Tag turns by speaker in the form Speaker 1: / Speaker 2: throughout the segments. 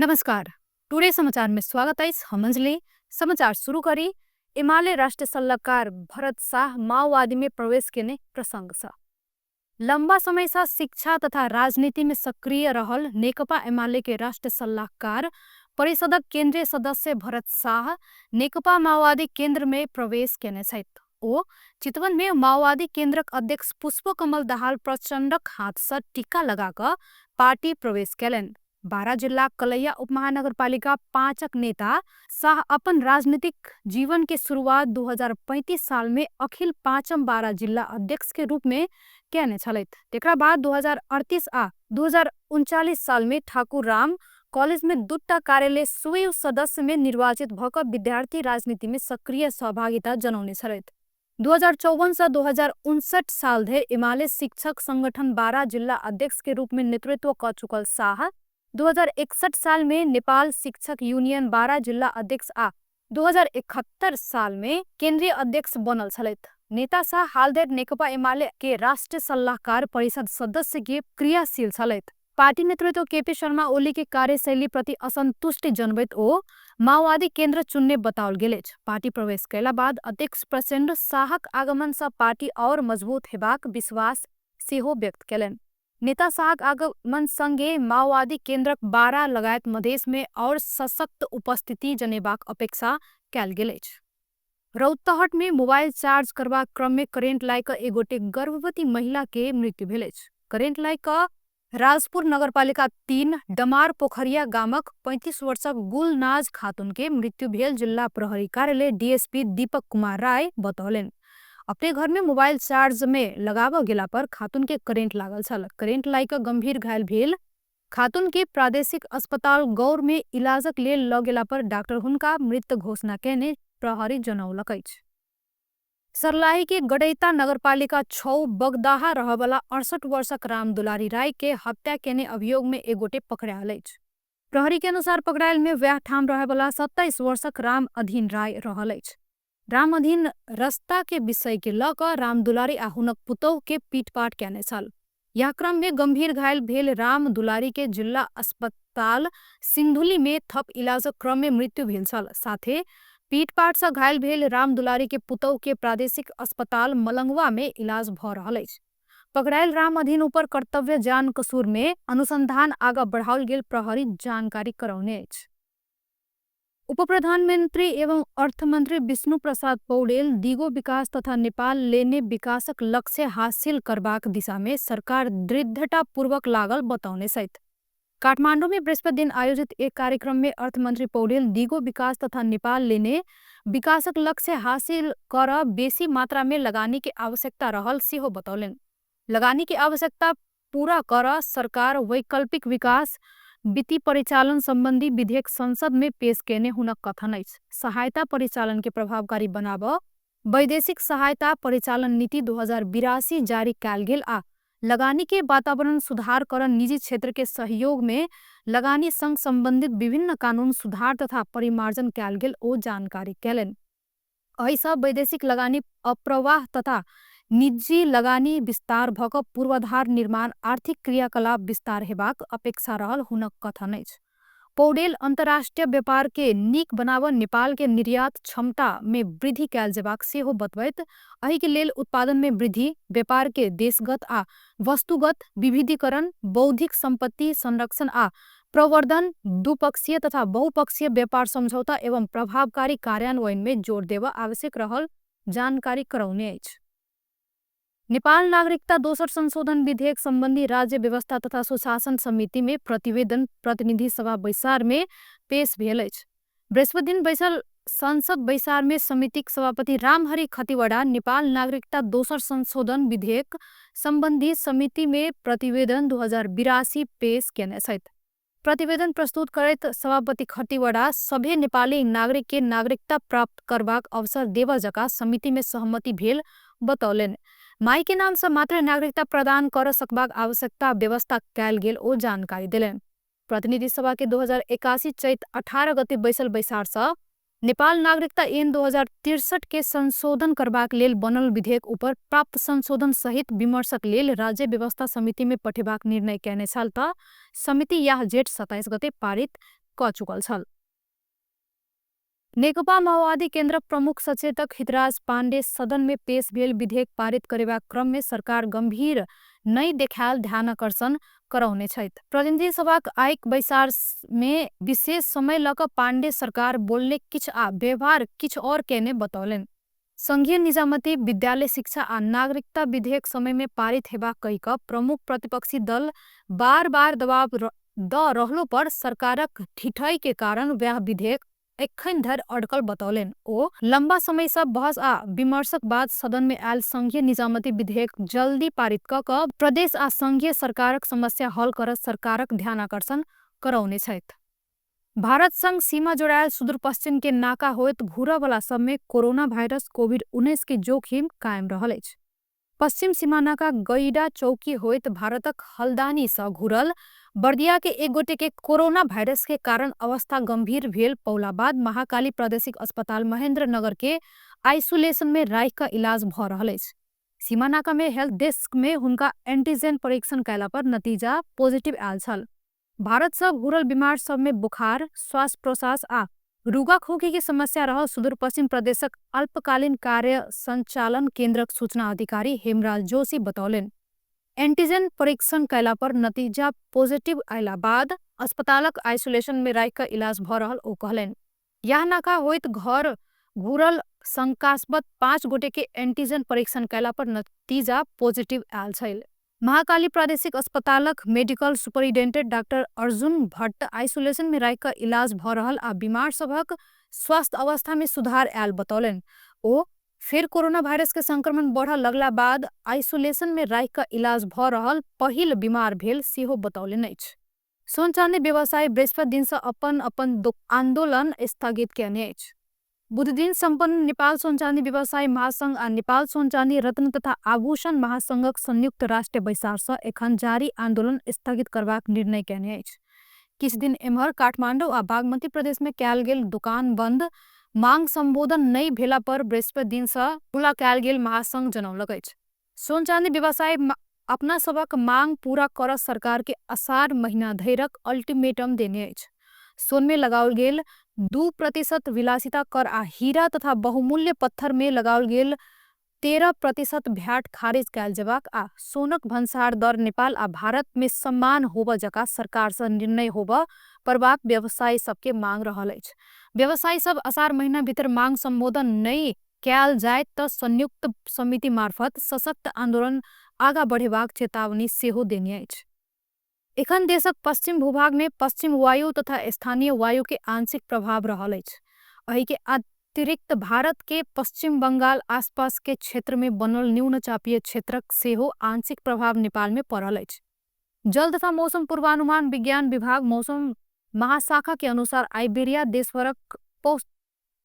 Speaker 1: नमस्कार, टुडे समाचार में स्वागत अछि। हम अंजलि। समाचार शुरू करी एमाले राष्ट्रीय सल्लाहकार भरत शाह माओवादी में प्रवेश केने प्रसंग से। लंबा समय से शिक्षा तथा राजनीति में सक्रिय रहल नेकपा एमाले के राष्ट्रीय सल्लाहकार परिषदक केंद्रीय सदस्य भरत शाह नेकपा माओवादी केंद्र में प्रवेश केने छथि। ओ चितवन में माओवादी केंद्रक अध्यक्ष पुष्पकमल दाहाल प्रचंडक हाथ से टीका लगा कऽ पार्टी प्रवेश केलनि। बारा जिला कलैया उपमहानगरपालिका 5 नेता शाह अपन राजनीतिक जीवन के शुरुआत 2035 साल में अखिल 5म बारा जिला अध्यक्ष के रूप में केने छलथि। तेकरा बाद 2038 आ 2039 साल में ठाकुर राम कॉलेज में 2टा कार्यालय स्वयं सदस्य में निर्वाचित भ क विद्यार्थी राजनीति में सक्रिय सहभागिता जनौने छलथि। 2054 से 2059 साल धरि एमाले शिक्षक संगठन बारा जिला अध्यक्ष के रूप में नेतृत्व क चुकल शाह 2061 साल में नेपाल शिक्षक यूनियन बारा जिला अध्यक्ष आ 2071 साल में केंद्रीय अध्यक्ष बनल छलथि। नेता शाह हाल धरि नेकपा एमाले के राष्ट्रीय सल्लाहकार परिषद सदस्य के क्रियाशील छलथि। पार्टी नेतृत्व केपी शर्मा ओली के कार्यशैली प्रति असंतुष्टि जनबैत ओ माओवादी केंद्र चुनने बताओल गेल अछि। पार्टी प्रवेश कयला बाद अध्यक्ष प्रचंड शाहक आगमन से पार्टी और मजबूत हेबाक विश्वास सेहो व्यक्त केलनि। नेता शाहक आगमन संगे माओवादी केंद्रक बारा लगायत मधेश में और सशक्त उपस्थिति जनेबाक अपेक्षा कयल गेल अछि। रौतहट में मोबाइल चार्ज करबाक क्रम में करेंट लागि कऽ एगोटे गर्भवती महिला के मृत्यु भेल अछि। करेंट लागि कऽ राजपुर नगरपालिका 3 डमार पोखरिया गामक 35 वर्षक गुलनाज खातून के मृत्यु भेल जिला प्रहरी कार्यालय डीएसपी दीपक कुमार राय बतौलनि। अपने घर में मोबाइल चार्ज में लगाबऽ गेला पर खातून के करेंट लागल छल। करेंट लागि कऽ गंभीर घायल भेल खातून के प्रादेशिक अस्पताल गौर में इलाजक लेल ल गेला पर डॉक्टर हुनका मृत घोषणा केने प्रहरी जनौलक अछि। सर्लाही के गडैता नगरपालिका 6 बगदाहा रहबला 68 वर्षक राम दुलारी राय के हत्या केने अभियोग में एगोटे पकड़ायल अछि। प्रहरी के अनुसार पकड़ायल में वएह ठाम रहबला 27 वर्षक राम अधीन राय रहल अछि। राम अधीन रस्ता के विषय के ल क राम दुलारी आ हुनक पुतोह के पीटपाट केने छल। यह क्रम में गंभीर घायल भेल राम दुलारी के जिला अस्पताल सिंधुली में थप इलाजक क्रम में मृत्यु भेल छल। साथे पीटपाट से घायल भेल राम दुलारी के पुतोह के प्रादेशिक अस्पताल मलंगवा में इलाज भ रहल अछि। पकड़ायल राम अधीन ऊपर कर्तव्य जान कसूर में अनुसंधान आगा बढ़ाओल गेल प्रहरी जानकारी करौने अछि। उप प्रधानमंत्री एवं अर्थमंत्री विष्णु प्रसाद पौडेल दिगो विकास तथा नेपाल लेने विकासक लक्ष्य हासिल करबाक दिशा में सरकार दृढ़तापूर्वक लागल बतौने छथि। काठमांडू में बृहस्पति दिन आयोजित एक कार्यक्रम में अर्थमंत्री पौडेल दिगो विकास तथा नेपाल लेने विकासक लक्ष्य हासिल कर बेसी मात्रा में लगानी के आवश्यकता रहल सेहो बतौलनि। लगानी के आवश्यकता पूरा कर सरकार वैकल्पिक विकास वित्तीय परिचालन संबंधी विधेयक संसद में पेश केने हुनक कथन अछि। सहायता परिचालन के प्रभावकारी बनाब वैदेशिक सहायता परिचालन नीति 2082 जारी कयल गेल आ लगानी के वातावरण सुधार कर निजी क्षेत्र के सहयोग में लगानी संग संबंधित विभिन्न कानून सुधार तथा परिमार्जन कयल गेल ओ जानकारी केलनि। एहिसँ वैदेशिक लगानी अप्रवाह तथा निजी लगानी विस्तार भ क पूर्वाधार निर्माण आर्थिक क्रियाकलाप विस्तार हेबाक अपेक्षा रहल हुनक कथन अछि। पौडेल अंतर्राष्ट्रीय व्यापार के नीक बनाब नेपाल के निर्यात क्षमता में वृद्धि कयल जेबाक सेहो बतबैत एहि के लेल उत्पादन में वृद्धि, व्यापार के देशगत आ वस्तुगत विविधीकरण, बौद्धिक संपत्ति संरक्षण आ प्रवर्धन, द्विपक्षीय तथा बहुपक्षीय व्यापार समझौता एवं प्रभावकारी कार्यान्वयन में जोर देब आवश्यक रहल जानकारी करौने अछि। नेपाल नागरिकता दोसर संशोधन विधेयक संबंधी राज्य व्यवस्था तथा सुशासन समिति में प्रतिवेदन प्रतिनिधि सभा बैसार में पेश भेल अछि। बृहस्पति दिन बैसल संसद बैसार में समितिक सभापति रामहरि खतिवड़ा नेपाल नागरिकता दोसर संशोधन विधेयक संबंधी समिति में प्रतिवेदन 2082 पेश केने छथि। प्रतिवेदन प्रस्तुत करैत सभापति खतिवड़ा सभे नेपाली नागरिक के नागरिकता प्राप्त करबाक अवसर देबऽ जका समिति में सहमति भेल बतौलनि। माई के नाम से मात्र नागरिकता प्रदान कर सकबाक आवश्यकता व्यवस्था कयल गेल ओ जानकारी देलनि। प्रतिनिधि सभा के 2081 चैत 18 गते बैसल बैसार से नेपाल नागरिकता ऐन 2063 के संशोधन करबाक लेल बनल विधेयक ऊपर प्राप्त संशोधन सहित विमर्शक लेल राज्य व्यवस्था समिति में पठेबाक निर्णय केने छल त समिति यह जेठ 27 गते पारित क चुकल छल। नेकपा माओवादी केन्द्र प्रमुख सचेतक हितराज पाण्डे सदन में पेश भेल विधेयक पारित करेबाक क्रम में सरकार गंभीर नहि देखायल ध्यानाकर्षण करौने छथि। प्रतिनिधि सभाक आइक बैसार में विशेष समय लऽ कऽ पाण्डे सरकार बोलने किछु आ व्यवहार किछु और केने बतौलनि। संघीय निजामती, विद्यालय शिक्षा आ नागरिकता विधेयक समय में पारित हेबाक कहि कऽ प्रमुख प्रतिपक्षी दल बार बार दबाव दऽ रहलो पर सरकारक ढिठाई के कारण वएह विधेयक एखन धरि अटकल बतौलनि। ओ लंबा समय सँ बहस आ विमर्शक बाद सदन में आयल संघीय निजामती विधेयक जल्दी पारित कऽ कऽ प्रदेश आ संघीय सरकारक समस्या हल करऽ सरकारक ध्यानाकर्षण करौने छथि। भारत संग सीमा जोड़ायल सुदूरपश्चिम के नाका होइत घुरऽ वाला सब में कोरोना वायरस कोविड-19 के जोखिम कायम रहल अछि। पश्चिम सीमा नाका गैडा चौकी होइत भारतक हल्दानी सँ घुरल बर्दिया के एक गोटे के कोरोना वायरस के कारण अवस्था गंभीर भेल पौला बाद महाकाली प्रादेशिक अस्पताल महेंद्रनगर के आइसोलेशन में राखि कऽ इलाज भऽ रहल अछि। सीमा नाका में हेल्थ डेस्क में हुनका एंटीजन परीक्षण कयला पर नतीजा पॉजिटिव आयल छल। भारत सँ घुरल बीमार सब में बुखार, श्वास प्रश्वास आ रुगा खोकी के समस्या रहल सुदूरपश्चिम प्रदेशक अल्पकालीन कार्य संचालन केंद्रक सूचना अधिकारी हेमराज जोशी बतौलनि। एंटीजन परीक्षण कयला पर नतीजा पॉजिटिव अयला बाद अस्पतालक आइसोलेशन में राखि कऽ इलाज भऽ रहल ओ कहलनि। यह नाका होइत घर घुरल शंकास्पद 5 गोटे के एंटीजन परीक्षण कयला पर नतीजा पॉजिटिव आयल छल। महाकाली प्रादेशिक अस्पतालक medical superintendent doctor Arjun Bhatt isolation में राखि कऽ इलाज भऽ रहल आ बीमार सभक स्वास्थ्य अवस्था में सुधार आयल बतौलनि। ओ फिर कोरोना वायरस के संक्रमण बढ़ऽ लगला बाद आइसोलेशन में राखि कऽ इलाज भऽ रहल पहिल बीमार भेल सेहो बतौलनि अछि। सोन चांदी व्यवसायी बृहस्पति दिन सँ अपन अपन आंदोलन स्थगित कयने अछि। बुधदिन सम्पन्न नेपाल सोन चांदी व्यवसायी महासंघ आ नेपाल सोन चांदी रत्न तथा आभूषण महासंघक संयुक्त राष्ट्रीय बैसार सँ एखन जारी आंदोलन स्थगित करबाक निर्णय कयने अछि। किछु दिन एम्हर काठमांडू आ बागमती प्रदेश में कयल गेल दुकान बंद मांग संबोधन नहि भेला पर बृहस्पति दिन सँ खुला कयल गेल महासंघ जनौलक अछि। सोन चांदी व्यवसायी अपना सभक मांग पूरा करऽ सरकार के अषाढ़ महीना धरिक अल्टीमेटम देने अछि। सोन में लगाओल गेल 2% विलासिता कर आ हीरा तथा बहुमूल्य पत्थर में लगाओल गेल 13% भ्याट खारिज कयल जेबाक आ सोनक भंसार दर नेपाल आ भारत में समान होबऽ जकाँ सरकार सँ निर्णय होबऽ पड़बाक व्यवसायी सबके मांग रहल अछि। व्यवसायी सब अषाढ़ महीना भीतर मांग संबोधन नहि कयल जायत तऽ संयुक्त समिति मार्फत सशक्त आंदोलन आगा बढ़ेबाक चेतावनी सेहो देने अछि। एखन देशक पश्चिम भूभाग में पश्चिम वायु तथा स्थानीय वायु के आंशिक प्रभाव रहल अछि। एहि के अतिरिक्त भारत के पश्चिम बंगाल आसपास के क्षेत्र में बनल न्यून चापीय क्षेत्रक सेहो आंशिक प्रभाव नेपाल में पड़ल अछि। जल तथा मौसम पूर्वानुमान विज्ञान विभाग मौसम महाशाखा के अनुसार आइबेरिया देशभरक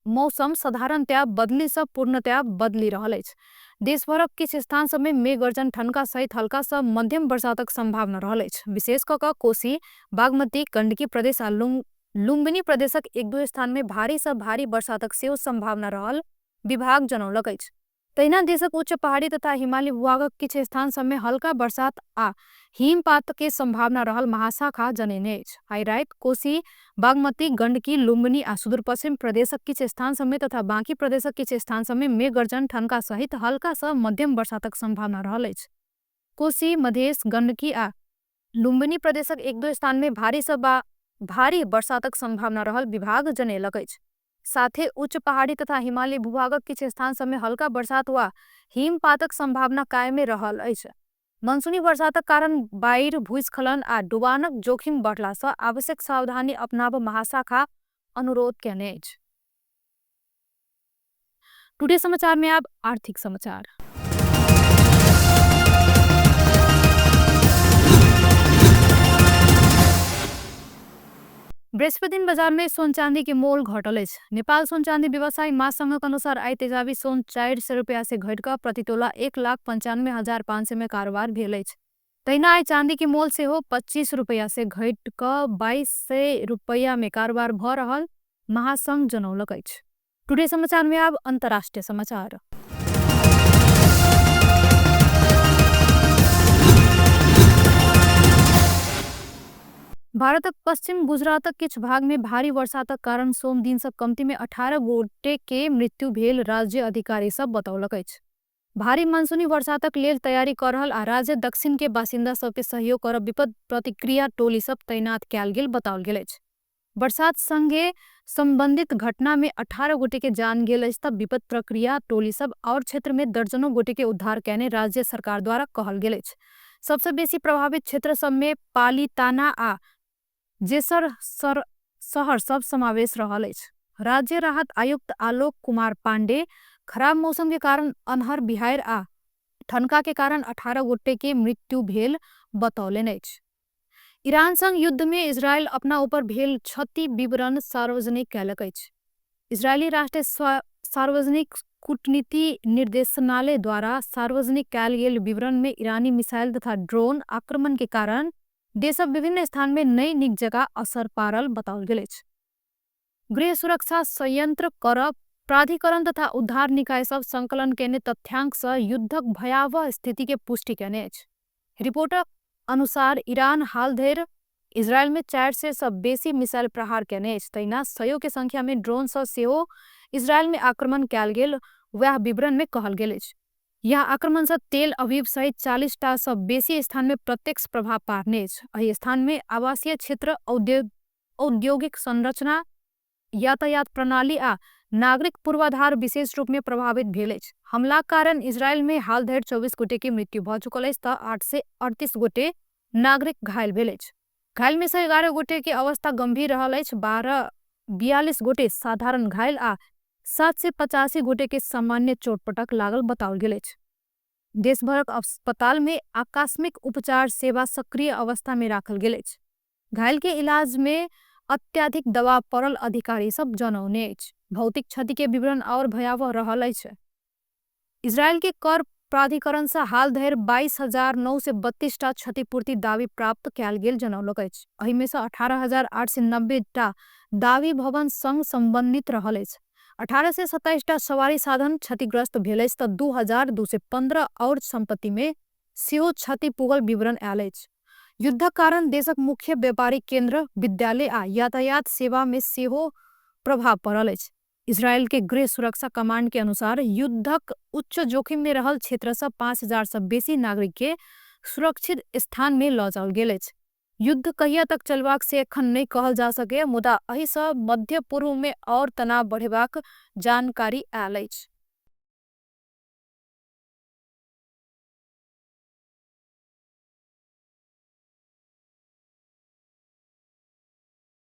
Speaker 1: मौसम साधारणतया बदली सँ पूर्णतया बदली रहल अछि। देशभरक किछु स्थान सब में मेघ गर्जन ठनका सहित हल्का सँ मध्यम बरसातक संभावना रहल अछि। विशेष कऽ कऽ कोसी, बागमती, गंडकी प्रदेश आ लुम्बिनी प्रदेशक 1-2 स्थान में भारी सँ भारी बरसातक सेहो संभावना रहल विभाग जनौलक अछि। तहिना देशक उच्च पहाड़ी तथा हिमाली भूभागक किछु स्थान सब में हल्का बरसात आ हिमपात के संभावना रहल महाशाखा जनेने अछि। आइ राति कोसी, बागमती, गंडकी, लुम्बिनी आ सुदूरपश्चिम प्रदेशक किछु स्थान सब में तथा बाकी प्रदेशक किछु स्थान सब में मेघ गर्जन ठनका सहित हल्का सँ मध्यम बरसातक संभावना रहल अछि। कोसी, मधेश, गंडकी आ लुम्बिनी प्रदेशक 1-2 स्थान में भारी सँ भारी बरसातक संभावना रहल विभाग जनेलक अछि। साथे उच्च पहाड़ी तथा हिमालयी भूभागक किछु स्थान सब में हल्का बरसात वा हिमपातक संभावना कायमे रहल अछि। मनसूनी बरसातक कारण बाढ़ि, भूस्खलन आ डुबानक जोखिम बढ़ला सँ आवश्यक सावधानी अपनाबऽ महाशाखा अनुरोध कयने अछि। टुडे समाचार में अब आर्थिक समाचार। बृहस्पति दिन बाजार में सोन चांदी के मोल घटल अछि। नेपाल सोन चांदी व्यवसायी महासंघक अनुसार आइ तेजाबी सोन 400 रुपया से घटि कऽ प्रति तोला 1,95,500 में कारोबार भेल अछि। तहिना आइ चांदी के मोल सेहो 25 रुपया से घटि कऽ 2200 रुपया में कारोबार भऽ रहल महासंघ जनौलक अछि। टुडे समाचार में अब अंतर्राष्ट्रीय समाचार। भारतक पश्चिम गुजरातक किछु भाग में भारी बरसातक कारण सोम दिन से कमती में 18 गोटे के मृत्यु भेल राज्य अधिकारी सब बतौलक अछि। भारी मानसूनी बरसातक लेल तैयारी कर रहल आ राज्य दक्षिण के बासिन्दा सबके सहयोग कर विपद प्रतिक्रिया टोली सब तैनात कयल गेल बताओल गेल अछि। बरसात संगे संबंधित घटना में 18 गोटे के जान गेल अछि त विपद प्रक्रिया टोली सब और क्षेत्र में दर्जनों गोटे के उद्धार कयने राज्य सरकार द्वारा कहल गेल अछि। सबसे बेसी प्रभावित क्षेत्र सब में पालीताना आ जेसर शहर सब समावेश रहल अछि। राज्य राहत आयुक्त आलोक कुमार पांडे खराब मौसम के कारण अनहर बिहार आ ठनका के कारण 18 गोटे के मृत्यु भेल बतौलनि अछि। ईरान संग युद्ध में इजरायल अपना ऊपर भेल क्षति विवरण सार्वजनिक कयलक अछि। इजरायली राष्ट्रीय सार्वजनिक कूटनीति निर्देशनालय द्वारा सार्वजनिक कयल गेल विवरण में ईरानी मिसाइल तथा ड्रोन आक्रमण के कारण देशक विभिन्न स्थान में नई निक जगह असर पारल बताओल गेल अछि। गृह सुरक्षा संयंत्र कर प्राधिकरण तथा उद्धार निकाय सब संकलन केने तथ्यांक से युद्धक भयावह स्थिति के पुष्टि केने अछि। रिपोर्टक अनुसार ईरान हाल धरि इजरायल में 400 से बेसी मिसाइल प्रहार केने अछि। तहिना सयो के संख्या में ड्रोन सँ सेहो इजरायल में आक्रमण कयल गेल वएह विवरण में कहल गेल अछि। यह आक्रमण से तेल अवीव सहित 40 टा सँ बेसी स्थान में प्रत्यक्ष प्रभाव पारने अछि। एहि स्थान में आवासीय क्षेत्र, औद्योगिक संरचना, यातायात प्रणाली आ नागरिक पूर्वाधार विशेष रूप में प्रभावित भेल अछि। हमलाक कारण इजरायल में हाल धरि 24 गोटे के मृत्यु भऽ चुकल अछि तऽ 838 गोटे नागरिक घायल भेल अछि। घायल में से 11 गोटे के अवस्था गंभीर रहल अछि, 42 गोटे साधारण घायल आ 785 गोटे के सामान्य चोटपटक लागल बताओल गेल अछि। देशभरक अस्पताल में आकस्मिक उपचार सेवा सक्रिय अवस्था में राखल गेल अछि। घायल के इलाज में अत्यधिक दबाव पड़ल अधिकारी सब जनौने अछि। भौतिक क्षति के विवरण और भयावह रहल अछि। इजरायल के कर प्राधिकरण से हाल धरि 22,932 टा क्षतिपूर्ति दावी प्राप्त कयल गेल जनौलक अछि। एहि में से 18,890 टा दावी भवन संग संबंधित रहल अछि। 1827 टा सवारी साधन क्षतिग्रस्त भेल अछि तऽ 2215 और संपत्ति में सेहो क्षति पुगल विवरण आयल अछि। युद्धक कारण देशक मुख्य व्यापारिक केंद्र, विद्यालय आ यातायात सेवा में सेहो प्रभाव पड़ल अछि। इजरायल के गृह सुरक्षा कमांड के अनुसार युद्धक उच्च जोखिम में रहल क्षेत्र से 5000 से बेसी नागरिक के सुरक्षित स्थान में लऽ जाओल गेल अछि। युद्ध कहिया तक चलबाक से एखन नहि कहल जा सकैए, मुदा एहि सँ मध्य पूर्व में और तनाव बढ़ेबाक जानकारी आयल अछि।